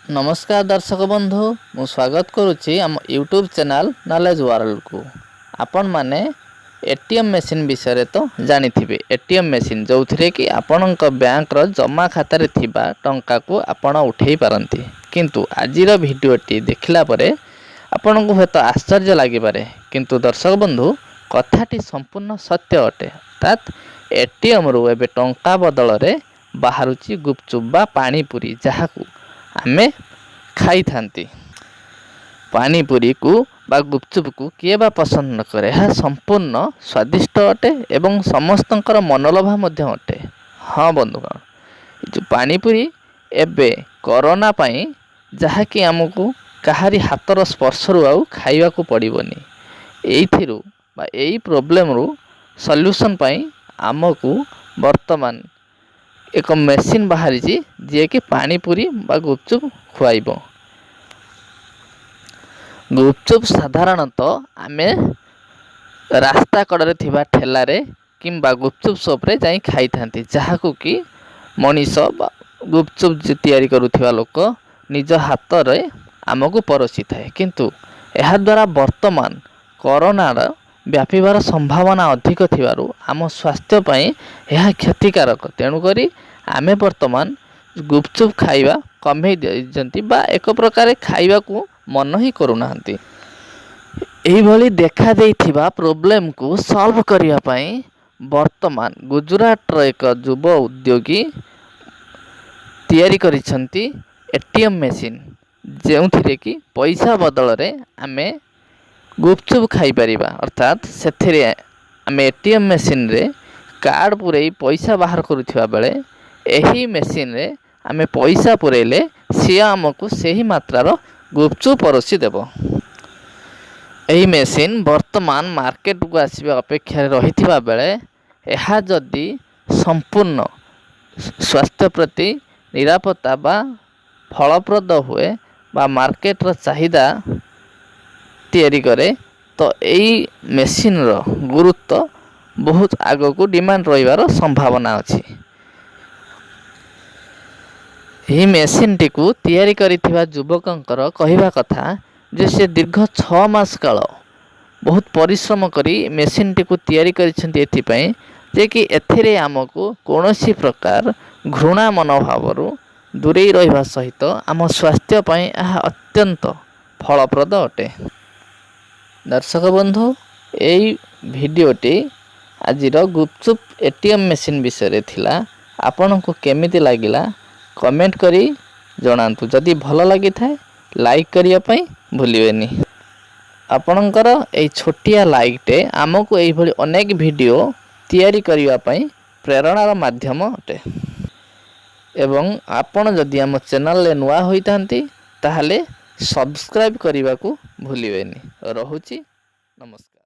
ନମସ୍କାର ଦର୍ଶକ ବନ୍ଧୁ, ମୁଁ ସ୍ୱାଗତ କରୁଛି ଆମ ୟୁଟ୍ୟୁବ୍ ଚ୍ୟାନେଲ୍ ନଲେଜ୍ ୱାର୍ଲଡ଼କୁ। ଆପଣମାନେ ଏଟିଏମ୍ ମେସିନ୍ ବିଷୟରେ ତ ଜାଣିଥିବେ। ଏଟିଏମ୍ ମେସିନ୍, ଯେଉଁଥିରେ କି ଆପଣଙ୍କ ବ୍ୟାଙ୍କର ଜମା ଖାତାରେ ଥିବା ଟଙ୍କାକୁ ଆପଣ ଉଠାଇ ପାରନ୍ତି। କିନ୍ତୁ ଆଜିର ଭିଡ଼ିଓଟି ଦେଖିଲା ପରେ ଆପଣଙ୍କୁ ହୁଏତ ଆଶ୍ଚର୍ଯ୍ୟ ଲାଗିପାରେ, କିନ୍ତୁ ଦର୍ଶକ ବନ୍ଧୁ, କଥାଟି ସମ୍ପୂର୍ଣ୍ଣ ସତ୍ୟ ଅଟେ। ଅର୍ଥାତ୍ ଏଟିଏମ୍ରୁ ଏବେ ଟଙ୍କା ବଦଳରେ ବାହାରୁଛି ଗୁପଚୁପ୍ ବା ପାଣିପୁରୀ, ଯାହାକୁ ଆମେ ଖାଇଥାନ୍ତି। ପାଣିପୁରୀକୁ ବା ଗୁପଚୁପକୁ କିଏ ବା ପସନ୍ଦ ନ କରେ? ଏହା ସମ୍ପୂର୍ଣ୍ଣ ସ୍ୱାଦିଷ୍ଟ ଅଟେ ଏବଂ ସମସ୍ତଙ୍କର ମନଲୋଭା ମଧ୍ୟ ଅଟେ। ହଁ ବନ୍ଧୁଗଣ, ଏ ଯେଉଁ ପାଣିପୁରୀ ଏବେ କରୋନା ପାଇଁ ଯାହାକି ଆମକୁ କାହାରି ହାତର ସ୍ପର୍ଶରୁ ଆଉ ଖାଇବାକୁ ପଡ଼ିବନି, ଏଇଥିରୁ ବା ଏଇ ପ୍ରୋବ୍ଲେମରୁ ସଲ୍ୟୁସନ୍ ପାଇଁ ଆମକୁ ବର୍ତ୍ତମାନ ଏକ ମେସିନ୍ ବାହାରିଛି, ଯିଏକି ପାଣିପୁରୀ ବା ଗୁପଚୁପ୍ ଖୁଆଇବ। ଗୁପଚୁପ୍ ସାଧାରଣତଃ ଆମେ ରାସ୍ତା କଡ଼ରେ ଥିବା ଠେଲାରେ କିମ୍ବା ଗୁପଚୁପ୍ ସପ୍ରେ ଯାଇ ଖାଇଥାନ୍ତି, ଯାହାକୁ କି ମଣିଷ ବା ଗୁପଚୁପ୍ ତିଆରି କରୁଥିବା ଲୋକ ନିଜ ହାତରେ ଆମକୁ ପରଷିଥାଏ। କିନ୍ତୁ ଏହାଦ୍ୱାରା ବର୍ତ୍ତମାନ କରୋନାର ବ୍ୟାପିବାର ସମ୍ଭାବନା ଅଧିକ ଥିବାରୁ ଆମ ସ୍ୱାସ୍ଥ୍ୟ ପାଇଁ ଏହା କ୍ଷତିକାରକ। ତେଣୁକରି ଆମେ ବର୍ତ୍ତମାନ ଗୁପଚୁପ୍ ଖାଇବା କମେଇ ଦେଇଛନ୍ତି ବା ଏକ ପ୍ରକାର ଖାଇବାକୁ ମନ ହିଁ କରୁନାହାନ୍ତି। ଏହିଭଳି ଦେଖା ଦେଇଥିବା ପ୍ରୋବ୍ଲେମକୁ ସଲ୍ଭ କରିବା ପାଇଁ ବର୍ତ୍ତମାନ ଗୁଜୁରାଟର ଏକ ଯୁବ ଉଦ୍ୟୋଗୀ ତିଆରି କରିଛନ୍ତି ଏଟିଏମ୍ ମେସିନ୍, ଯେଉଁଥିରେ କି ପଇସା ବଦଳରେ ଆମେ ଗୁପଚୁପ୍ ଖାଇପାରିବା। ଅର୍ଥାତ୍ ସେଥିରେ ଆମେ ଏଟିଏମ୍ ମେସିନ୍ରେ କାର୍ଡ଼ ପୂରେଇ ପଇସା ବାହାର କରୁଥିବା ବେଳେ ଏହି ମେସିନ୍ରେ ଆମେ ପଇସା ପୂରେଇଲେ ସିଏ ଆମକୁ ସେହି ମାତ୍ରାର ଗୁପଚୁପ୍ ପରଷି ଦେବ। ଏହି ମେସିନ୍ ବର୍ତ୍ତମାନ ମାର୍କେଟକୁ ଆସିବା ଅପେକ୍ଷାରେ ରହିଥିବା ବେଳେ ଏହା ଯଦି ସମ୍ପୂର୍ଣ୍ଣ ସ୍ୱାସ୍ଥ୍ୟ ପ୍ରତି ନିରାପତ୍ତା ବା ଫଳପ୍ରଦ ହୁଏ ବା ମାର୍କେଟର ଚାହିଦା ତିଆରି କରେ, ତ ଏଇ ମେସିନ୍ର ଗୁରୁତ୍ୱ ବହୁତ ଆଗକୁ ଡିମାଣ୍ଡ ରହିବାର ସମ୍ଭାବନା ଅଛି। ଏହି ମେସିନ୍ଟିକୁ ତିଆରି କରିଥିବା ଯୁବକଙ୍କର କହିବା କଥା ଯେ ସେ ଦୀର୍ଘ 6 ମାସ କାଳ ବହୁତ ପରିଶ୍ରମ କରି ମେସିନ୍ଟିକୁ ତିଆରି କରିଛନ୍ତି, ଏଥିପାଇଁ ଯେ କି ଏଥିରେ ଆମକୁ କୌଣସି ପ୍ରକାର ଘୃଣା ମନୋଭାବରୁ ଦୂରେଇ ରହିବା ସହିତ ଆମ ସ୍ୱାସ୍ଥ୍ୟ ପାଇଁ ଏହା ଅତ୍ୟନ୍ତ ଫଳପ୍ରଦ ଅଟେ। ଦର୍ଶକ ବନ୍ଧୁ, ଏଇ ଭିଡ଼ିଓଟି ଆଜିର ଗୁପଚୁପ୍ ଏଟିଏମ୍ ମେସିନ୍ ବିଷୟରେ ଥିଲା। ଆପଣଙ୍କୁ କେମିତି ଲାଗିଲା, କମେଣ୍ଟ କରି ଜଣାନ୍ତୁ। ଯଦି ଭଲ ଲାଗିଥାଏ, ଲାଇକ୍ କରିବା ପାଇଁ ଭୁଲିବେନି। ଆପଣଙ୍କର ଏଇ ଛୋଟିଆ ଲାଇକ୍ଟେ ଆମକୁ ଏଇଭଳି ଅନେକ ଭିଡ଼ିଓ ତିଆରି କରିବା ପାଇଁ ପ୍ରେରଣାର ମାଧ୍ୟମ ଅଟେ। ଏବଂ ଆପଣ ଯଦି ଆମ ଚ୍ୟାନେଲରେ ନୂଆ ହୋଇଥାନ୍ତି, ତାହେଲେ ସବସ୍କ୍ରାଇବ୍ କରିବାକୁ ଭୁଲିବେନି। ରହୁଛି, ନମସ୍କାର।